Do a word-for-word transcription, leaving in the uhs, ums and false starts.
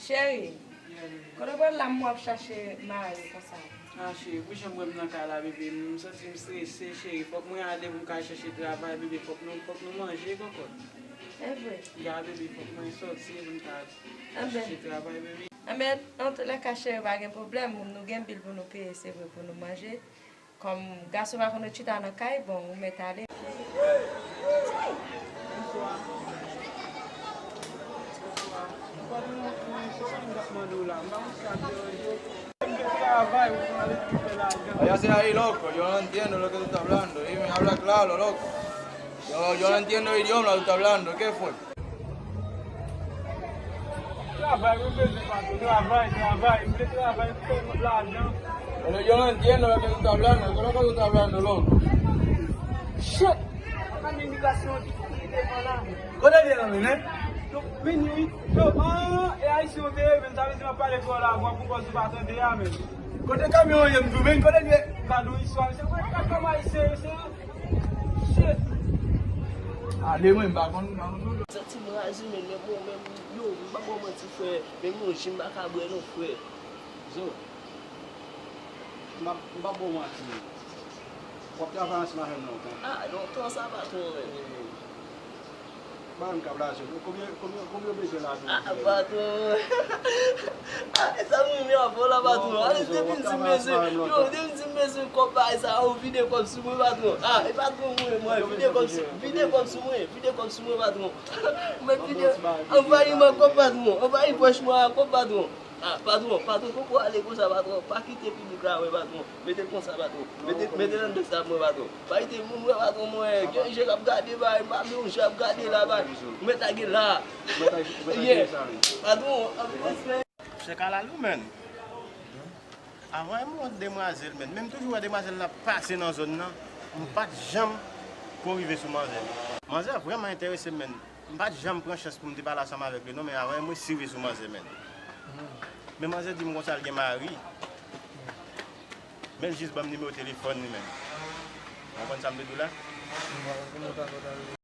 Cheri, kote w pral la m wè w ap chache mari konsa? Ah, cheri, pou jan m wè m nan kay la, bebe, m santi m strese, cheri. Fòk mwen ale pou m ka chèche travay, bebe. Fòk nou, fòk nou manje, kòkòt. E vre? Ya, bebe, fòk mwen sòti pou m ka chèche travay, bebe. Anben, antoulèka, cheri, pa gen pwoblèm. Nou gen bil pou nou peye, se vre, pou nou manje. Kòm gason pa konn ret chita nan kay, bon, ou mèt ale. Oye, hace ahí, loco? Yo no entiendo lo que tú estás hablando. Dime, habla claro, loco. Yo, yo no entiendo el idioma que tú estás hablando. ¿Qué fue? Travay, mwen bezwen, patwon. Travay, travay. M vle travay, m fè lajan. Pero yo no entiendo lo que tú estás hablando. ¿Qué es lo que tú estás hablando, loco? Shit! Ann imigrasyon ki devan la. Kote l ye nan men, men? Yo, vini, wi. Yo, ah, e ayisyen w te ye, men sa vle di m ap pale pou w la, mwen pou kòz ou pa tande a, men. Kote kamyon an ye, m tou, men? Kote l ye? Gad yon istwa, mesye. Mwen, gad kòman ayisyen yo, se Shit! Ale, mwen, m pa konn, m pa konn. Santi m raze, men, men bon, men, yo, m pa ba w manti, frè. Menm yon ji m pa ka bwè non, frè. Zo, m pa, m pa ba w manti, men. W ap travay ansanm avè m lontan? Ah, lontan sa, patwon, men. Ba m kab lajan. Konbyen, konbyen, konbyen w bezwen la tou? Ah, patwon. Ah, e sa m renmen avè w la, patwon. Ale, depi m di m bezwen, yo, depi m di m bezwen kòb bagay sa, ou vide kòb sou mwen, patwon. Ah, e patwon mwen, mwen, vide kòb sou, vide kòb sou mwen, vide kòb sou mwen, patwon. Mwen vide, anvayi m ak kòb, patwon. Anvayi pòch mwen ak kòb, patwon. Ah, patwon, patwon, poko ale konsa, patwon. Pa kite piblik la wè, patwon. Mete konsa, patwon. Mete, mete nan dosye mwen, patwon. Pa kite moun wè, patwon, mwen. Gen je k ap gade, bay, m pa vle yon je ap gade la, bay. Mwen ta gen la. Yeah. Patwon, anpil respè. Chèk a la lou, menn. Avan m wont demwazèl, menn. Men m toujou wè demwazèl la pase nan zòn nan. M pa t janm ko rive sou manzè. Manzè vrèman enterese m, menn. M pa t janm pran chans pou m te pale ansanm avèk li non, men avan m resi rive sou manzè, menn. Men manzè di m konsa l gen mari. Men l jis ban m nimewo telefòn li, menn. Ou konprann sa m vle di w la?